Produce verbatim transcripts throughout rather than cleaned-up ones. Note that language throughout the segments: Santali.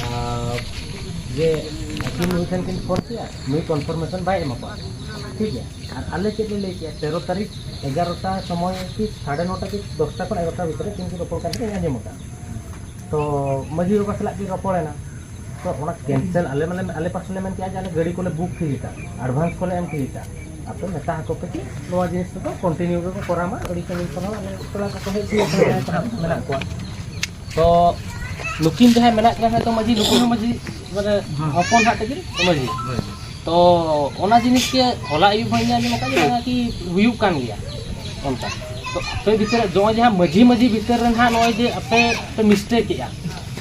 ᱟᱨ ᱡᱮ ᱟᱹᱠᱤᱱ ᱱᱩᱭ ᱴᱷᱮᱱ ᱠᱤᱱ ᱯᱷᱳᱱ ᱠᱮᱜᱼᱟ, ᱱᱩᱭ ᱠᱚᱱᱯᱷᱟᱨᱢᱮᱥᱚᱱ ᱵᱟᱭ ᱮᱢᱟ ᱠᱚᱣᱟ, ᱴᱷᱤᱠ ᱜᱮᱭᱟ᱾ ᱟᱨ ᱟᱞᱮ ᱪᱮᱫ ᱞᱮ ᱞᱟᱹᱭ ᱠᱮᱜᱼᱟ, ᱛᱮᱨᱚ ᱛᱟᱹᱨᱤᱠᱷ ᱮᱜᱟᱨᱚᱴᱟ ᱥᱚᱢᱚᱭ ᱠᱤ ᱥᱟᱲᱮ ᱱᱚᱴᱟ ᱠᱤ ᱫᱚᱥᱴᱟ ᱠᱷᱚᱱ ᱮᱜᱟᱨᱚᱴᱟ ᱵᱷᱤᱛᱨᱤ ᱠᱤᱱ ᱨᱚᱯᱚᱲ ᱠᱟᱱ ᱛᱟᱦᱮᱸ ᱤᱧ ᱟᱸᱡᱚᱢ ᱟᱠᱟᱫᱼᱟ᱾ ᱛᱚ ᱢᱟᱹᱡᱷᱤ ᱵᱟᱵᱟ ᱥᱟᱞᱟᱜ ᱠᱤᱱ ᱨᱚᱯᱚᱲᱮᱱᱟ, ᱛᱚ ᱚᱱᱟ ᱠᱮᱱᱥᱮᱞ ᱟᱞᱮ ᱢᱟᱱᱮ ᱟᱞᱮ ᱯᱟᱥᱮ ᱞᱮ ᱢᱮᱱ ᱠᱮᱜᱼᱟ ᱡᱮ ᱟᱞᱮ ᱜᱟᱹᱰᱤ ᱠᱚᱞᱮ ᱵᱩᱠ ᱴᱷᱤᱠ ᱟᱠᱟᱫ, ᱮᱰᱵᱷᱟᱱᱥ ᱠᱚᱞᱮ ᱮᱢ ᱴᱷᱤᱠ ᱟᱠᱟᱫ, ᱟᱯᱮ ᱢᱮᱛᱟ ᱟᱠᱚ ᱯᱮ ᱠᱤ ᱱᱚᱣᱟ ᱡᱤᱱᱤᱥ ᱫᱚ ᱠᱚᱱᱴᱤᱱᱤᱭᱩ ᱜᱮᱠᱚ ᱠᱚᱨᱟᱣ ᱢᱟ, ᱟᱹᱰᱤ ᱥᱟᱺᱜᱤᱧ ᱠᱷᱚᱱ ᱦᱚᱸ ᱟᱞᱮ ᱴᱚᱞᱟ ᱠᱚᱠᱚ ᱦᱮᱡ ᱦᱚᱪᱚᱭᱟ ᱢᱮᱱᱟᱜ ᱠᱚᱣᱟ᱾ ᱛᱚ ᱱᱩᱠᱤᱱ ᱡᱟᱦᱟᱸᱭ ᱢᱮᱱᱟᱜ ᱠᱤᱱᱟ ᱦᱚᱭᱛᱳ ᱢᱟᱹᱡᱷᱤ, ᱱᱩᱠᱤᱱ ᱦᱚᱸ ᱢᱟᱹᱡᱷᱤ ᱢᱟᱱᱮ ᱦᱚᱯᱚᱱ ᱦᱟᱜ ᱛᱟᱹᱠᱤᱱ ᱢᱟᱹᱡᱷᱤ᱾ ᱛᱚ ᱚᱱᱟ ᱡᱤᱱᱤᱥ ᱜᱮ ᱦᱚᱞᱟ ᱟᱹᱭᱩᱵ ᱦᱚᱸ ᱤᱧ ᱟᱸᱡᱚᱢ ᱟᱠᱟᱫ ᱡᱮ ᱵᱟᱝᱟ ᱠᱤ ᱦᱩᱭᱩᱜ ᱠᱟᱱ ᱜᱮᱭᱟ ᱚᱱᱠᱟ᱾ ᱛᱚ ᱟᱯᱮ ᱵᱷᱤᱛᱟᱹᱨ ᱨᱮ ᱱᱚᱜᱼᱚᱭ ᱡᱟᱦᱟᱸ ᱢᱟᱹᱡᱷᱤ ᱢᱟᱹᱡᱷᱤ ᱵᱷᱤᱛᱟᱹᱨ ᱨᱮ ᱱᱟᱦᱟᱜ ᱱᱚᱜᱼᱚᱭ ᱡᱮ ᱟᱯᱮ ᱯᱮ ᱢᱤᱥᱴᱮᱠ ᱮᱜᱼᱟ,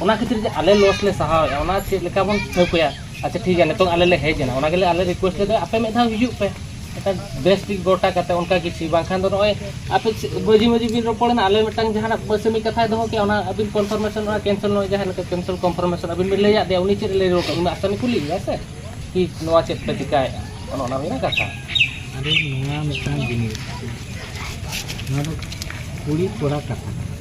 ᱚᱱᱟ ᱠᱷᱟᱹᱛᱤᱨ ᱡᱮ ᱟᱞᱮ ᱞᱚᱥ ᱞᱮ ᱥᱟᱦᱟᱣᱮᱜᱼᱟ, ᱚᱱᱟ ᱪᱮᱫ ᱞᱮᱠᱟ ᱵᱚᱱ ᱴᱷᱟᱹᱣᱠᱟᱹᱭᱟ? ᱟᱪᱪᱷᱟ ᱴᱷᱤᱠ ᱜᱮᱭᱟ, ᱱᱤᱛᱚᱝ ᱟᱞᱮ ᱞᱮ ᱦᱮᱡ ᱮᱱᱟ, ᱚᱱᱟ ᱜᱮᱞᱮ ᱟᱞᱮ ᱨᱤᱠᱩᱭᱮᱥᱴ ᱞᱮᱫᱟ, ᱟᱯᱮ ᱢᱤᱫ ᱫᱷᱟᱣ ᱦᱤᱡᱩᱜ ᱯᱮ ᱢᱤᱫᱴᱟᱝ ᱵᱮᱥ ᱴᱷᱤᱠ ᱜᱚᱴᱟ ᱠᱟᱛᱮ, ᱚᱱᱠᱟ ᱠᱤᱪᱷᱩ ᱵᱟᱝᱠᱷᱟᱱ ᱫᱚ ᱱᱚᱜᱼᱚᱭ ᱟᱯᱮ ᱪᱮᱫ ᱢᱟᱹᱡᱷᱤ ᱢᱟᱹᱡᱷᱤ ᱵᱤᱱ ᱨᱚᱯᱚᱲᱮᱱᱟ, ᱟᱞᱮ ᱢᱤᱫᱴᱟᱝ ᱡᱟᱦᱟᱱᱟᱜ ᱯᱟᱹᱥᱟᱹᱢᱤ ᱠᱟᱛᱷᱟᱭ ᱫᱚᱦᱚ ᱠᱮᱜᱼᱟ, ᱚᱱᱟ ᱟᱹᱵᱤᱱ ᱠᱚᱱᱯᱷᱟᱨᱢᱮᱥᱚᱱ, ᱚᱱᱟ ᱠᱮᱱᱥᱮᱞ, ᱱᱚᱜᱼᱚᱭ ᱡᱟᱦᱟᱸ ᱞᱮᱠᱟ ᱠᱮᱱᱥᱮᱞ ᱠᱚᱱᱯᱷᱟᱨᱢᱮᱥᱚᱱ ᱟᱹᱵᱤᱱ ᱵᱤᱱ ᱞᱟᱹᱭᱟᱫ ᱫᱮᱭᱟ, ᱩᱱᱤ ᱪᱮᱫ ᱮ ᱞᱟᱹᱭ ᱨᱩᱣᱟᱹᱲ ᱠᱟᱜᱼᱟ? ᱩᱱᱤ ᱢᱟ ᱟᱥᱟᱢᱤ ᱠᱩᱞᱤᱭᱮᱫ ᱜᱮᱭᱟ ᱥᱮ ᱠᱤ ᱱᱚᱣᱟ ᱪᱮᱫ ᱯᱮ ᱪᱤᱠᱟᱭᱮᱫᱼᱟ, ᱚᱱᱮ ᱚᱱᱟ ᱦᱩᱭᱱᱟ ᱠᱟᱛᱷᱟ᱾ ᱟᱫᱚ ᱱᱚᱣᱟ ᱢᱤᱫᱴᱟᱝ ᱡᱤᱱᱤᱥ, ᱱᱚᱣᱟ ᱫᱚ ᱠᱩᱲᱤ ᱠᱚᱲᱟ ᱠᱟᱛᱷᱟ ᱠᱟᱱᱟ᱾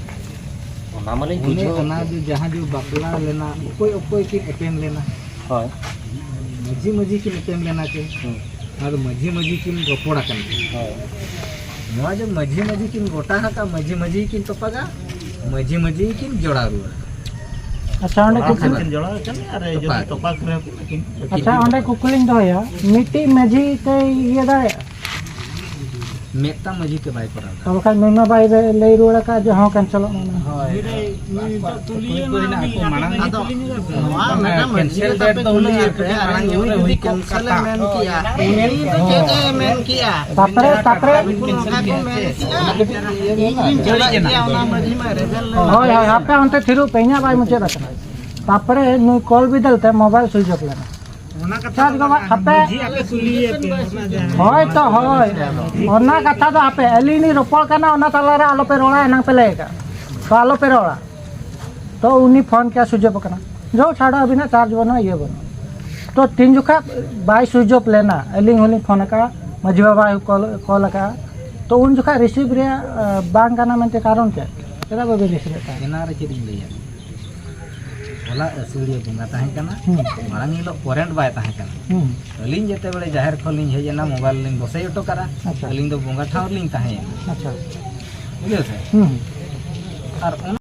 ᱚᱱᱟ ᱢᱟᱞᱤᱧ ᱚᱱᱮ ᱵᱩᱡᱷᱟᱹᱣ ᱚᱱᱟ ᱠᱮᱫ᱾ ᱡᱮ ᱡᱟᱦᱟᱸ ᱡᱮ ᱵᱟᱯᱞᱟ ᱞᱮᱱᱟ, ᱚᱠᱚᱭ ᱚᱠᱚᱭ ᱠᱤᱱ ᱮᱯᱮᱢ ᱞᱮᱱᱟ? ᱦᱳᱭ᱾ ᱢᱟᱹᱡᱷᱤ ᱢᱟᱹᱡᱷᱤ ᱠᱤᱱ ᱮᱯᱮᱢ ᱞᱮᱱᱟ ᱪᱮ? ᱦᱩᱸ᱾ ᱟᱨ ᱢᱟᱹᱡᱷᱤ ᱢᱟᱹᱡᱷᱤ ᱠᱤᱱ ᱨᱚᱯᱚᱲ ᱟᱠᱟᱱ ᱜᱮᱭᱟ᱾ ᱦᱳᱭ᱾ ᱱᱚᱣᱟ ᱡᱮ ᱢᱟᱹᱡᱷᱤ ᱢᱟᱹᱡᱷᱤ ᱠᱤᱱ ᱜᱚᱴᱟ ᱟᱠᱟᱫ, ᱢᱟᱹᱡᱷᱤ ᱢᱟᱹᱡᱷᱤ ᱠᱤᱱ ᱛᱚᱯᱟᱜᱟ, ᱢᱟᱹᱡᱷᱤ ᱢᱟᱹᱡᱷᱤ ᱠᱤᱱ ᱡᱚᱲᱟᱣ ᱨᱩᱣᱟᱹᱲᱟ᱾ ᱟᱪᱪᱷᱟ, ᱚᱸᱰᱮ ᱛᱚᱯᱟᱜ ᱠᱩᱠᱞᱤ, ᱠᱤᱱ ᱟᱹᱠᱤᱱ ᱛᱚᱯᱟᱜ᱾ ᱟᱪᱪᱷᱟ, ᱚᱸᱰᱮ ᱠᱩᱠᱞᱤᱧ ᱫᱚᱦᱚᱭᱟ, ᱢᱤᱫᱴᱤᱡ ᱢᱟᱹᱡᱷᱤ ᱛᱮ ᱤᱭᱟᱹ ᱫᱟᱲᱮᱭᱟᱜᱼᱟ? ᱢᱤᱫᱴᱟᱝ ᱢᱟᱹᱡᱷᱤ ᱛᱮ ᱵᱟᱭ ᱠᱚᱨᱟᱣ ᱫᱟᱲᱮᱭᱟᱜᱼᱟ᱾ ᱛᱚ ᱵᱟᱠᱷᱟᱡ ᱱᱩᱭ ᱢᱟ ᱵᱟᱭ ᱞᱟᱹᱭ ᱨᱩᱣᱟᱹᱲ ᱟᱠᱟᱫ ᱡᱮ ᱦᱚᱸ ᱠᱮᱱᱥᱮᱞᱚᱜ ᱢᱟ᱾ ᱦᱳᱭ᱾ ᱱᱚᱣᱟ ᱢᱮᱰᱟᱢ ᱢᱟᱹᱡᱷᱤ ᱠᱟᱛᱷᱟ ᱯᱮ ᱠᱩᱞᱤᱭᱮ ᱯᱮ, ᱟᱨ ᱱᱩᱭ ᱡᱩᱫᱤ ᱠᱮᱱᱥᱮᱞ ᱰᱮᱴ ᱫᱚ ᱦᱩᱭᱩᱜ ᱠᱟᱱᱟ, ᱟᱨ ᱱᱩᱭ ᱡᱩᱫᱤ ᱠᱮᱱᱥᱮᱞ ᱮ ᱢᱮᱱ ᱠᱮᱭᱟ, ᱩᱱᱤ ᱫᱚ ᱪᱮᱫ ᱮ ᱢᱮᱱ ᱠᱮᱭᱟ? ᱛᱟᱯᱚᱨᱮ, ᱛᱟᱯᱚᱨᱮ ᱚᱱᱠᱟ ᱠᱚ ᱢᱮᱱ ᱠᱮᱭᱟ, ᱤᱧ ᱵᱤᱱ ᱪᱟᱞᱟᱜ ᱜᱮᱭᱟ, ᱚᱱᱟ ᱢᱟᱹᱡᱷᱤ ᱢᱟ ᱨᱮᱵᱮᱱ ᱞᱮᱱᱟ᱾ ᱦᱳᱭ, ᱦᱳᱭ, ᱦᱟᱯᱮ ᱚᱱᱛᱮ ᱛᱷᱤᱨᱚᱜ ᱯᱮ, ᱤᱧᱟᱹᱜ ᱵᱟᱭ ᱢᱩᱪᱟᱹᱫ ᱟᱠᱟᱱᱟ᱾ ᱛᱟᱯᱚᱨᱮ ᱱᱩᱭ ᱠᱚᱞ ᱵᱤᱫᱟᱹᱞ ᱛᱮ ᱢᱳᱵᱟᱭᱤᱞ ᱥᱩᱭᱤᱪ ᱚᱯ ᱞᱮᱱᱟ᱾ ᱚᱱᱟ ᱠᱟᱛᱷᱟ ᱪᱟᱨᱡᱽ ᱫᱚ ᱵᱟᱵᱟ, ᱵᱟᱝ, ᱦᱟᱯᱮ᱾ ᱢᱟᱹᱡᱷᱤ ᱟᱯᱮ ᱠᱩᱞᱤᱭᱮ ᱯᱮ, ᱚᱱᱟ ᱡᱟᱦᱟᱸ ᱦᱳᱭ ᱛᱚ, ᱦᱳᱭ᱾ ᱚᱱᱟ ᱠᱟᱛᱷᱟ ᱫᱚ ᱦᱟᱯᱮ, ᱟᱹᱞᱤᱧ ᱞᱤᱧ ᱨᱚᱯᱚᱲ ᱠᱟᱱᱟ, ᱚᱱᱟ ᱛᱟᱞᱟᱨᱮ ᱟᱞᱚᱯᱮ ᱨᱚᱲᱟ, ᱮᱱᱟᱝ ᱯᱮ ᱞᱟᱹᱭ ᱟᱠᱟᱫ᱾ ᱛᱚ ᱟᱞᱚᱯᱮ ᱨᱚᱲᱟ᱾ ᱛᱚ ᱩᱱᱤ ᱯᱷᱳᱱ ᱠᱮᱭᱟ, ᱥᱩᱭᱤᱪ ᱚᱯ ᱟᱠᱟᱱᱟ᱾ ᱡᱚ ᱪᱷᱟᱲᱟ ᱟᱹᱵᱤᱱᱟᱜ ᱪᱟᱨᱡᱽ ᱵᱟᱹᱱᱩᱜᱼᱟ, ᱤᱭᱟᱹ ᱵᱟᱹᱱᱩᱜᱼᱟ᱾ ᱛᱚ ᱛᱤᱱ ᱡᱚᱠᱷᱟ ᱵᱟᱭ ᱥᱩᱭᱤᱪ ᱚᱯ ᱞᱮᱱᱟ, ᱟᱹᱞᱤᱧ ᱦᱚᱸᱞᱤᱧ ᱯᱷᱳᱱ ᱟᱠᱟᱫᱼᱟ, ᱢᱟᱹᱡᱷᱤ ᱵᱟᱵᱟᱭ ᱠᱚᱞ, ᱠᱚᱞ ᱟᱠᱟᱫᱼᱟ᱾ ᱛᱚ ᱩᱱ ᱡᱚᱠᱷᱟ ᱨᱤᱥᱤᱵᱷ ᱨᱮᱭᱟᱜ, ᱟ, ᱵᱟᱝ ᱠᱟᱱᱟ ᱢᱮᱱᱛᱮ ᱠᱟᱨᱚᱱ ᱪᱮᱫ? ᱪᱮᱫᱟᱜ ᱵᱟᱵᱤᱱ ᱨᱤᱥᱤᱵᱷ ᱮᱫ ᱛᱟᱦᱮᱸᱫ? ᱮᱱᱟᱝ ᱨᱮ ᱪᱮᱫ ᱤᱧ ᱞᱟᱹᱭᱟ? ᱦᱚᱞᱟ ᱟᱹᱥᱟᱹᱲᱤᱭᱟᱹ ᱵᱚᱸᱜᱟ ᱛᱟᱦᱮᱸ ᱠᱟᱱᱟ᱾ ᱦᱩᱸ᱾ ᱢᱟᱲᱟᱝ ᱦᱤᱞᱳᱜ ᱠᱚᱨᱮᱱᱴ ᱵᱟᱭ ᱛᱟᱦᱮᱸ ᱠᱟᱱᱟ᱾ ᱦᱩᱸ᱾ ᱟᱹᱞᱤᱧ ᱡᱮᱛᱮ ᱵᱮᱲᱮ ᱡᱟᱦᱮᱨ ᱠᱷᱚᱱ ᱞᱤᱧ ᱦᱮᱡ ᱮᱱᱟ, ᱢᱳᱵᱟᱭᱤᱞ ᱞᱤᱧ ᱵᱚᱥᱮ ᱦᱚᱴᱚ ᱠᱟᱜᱼᱟ᱾ ᱟᱪᱪᱷᱟ᱾ ᱟᱹᱞᱤᱧ ᱫᱚ ᱵᱚᱸᱜᱟ ᱴᱷᱟᱶ ᱨᱮᱞᱤᱧ ᱛᱟᱦᱮᱸᱭᱮᱱᱟ᱾ ᱟᱪᱪᱷᱟ᱾ ᱵᱩᱡᱷᱟᱹᱣ ᱥᱮ? ᱦᱩᱸ᱾ ᱟᱨ ᱚᱱᱟ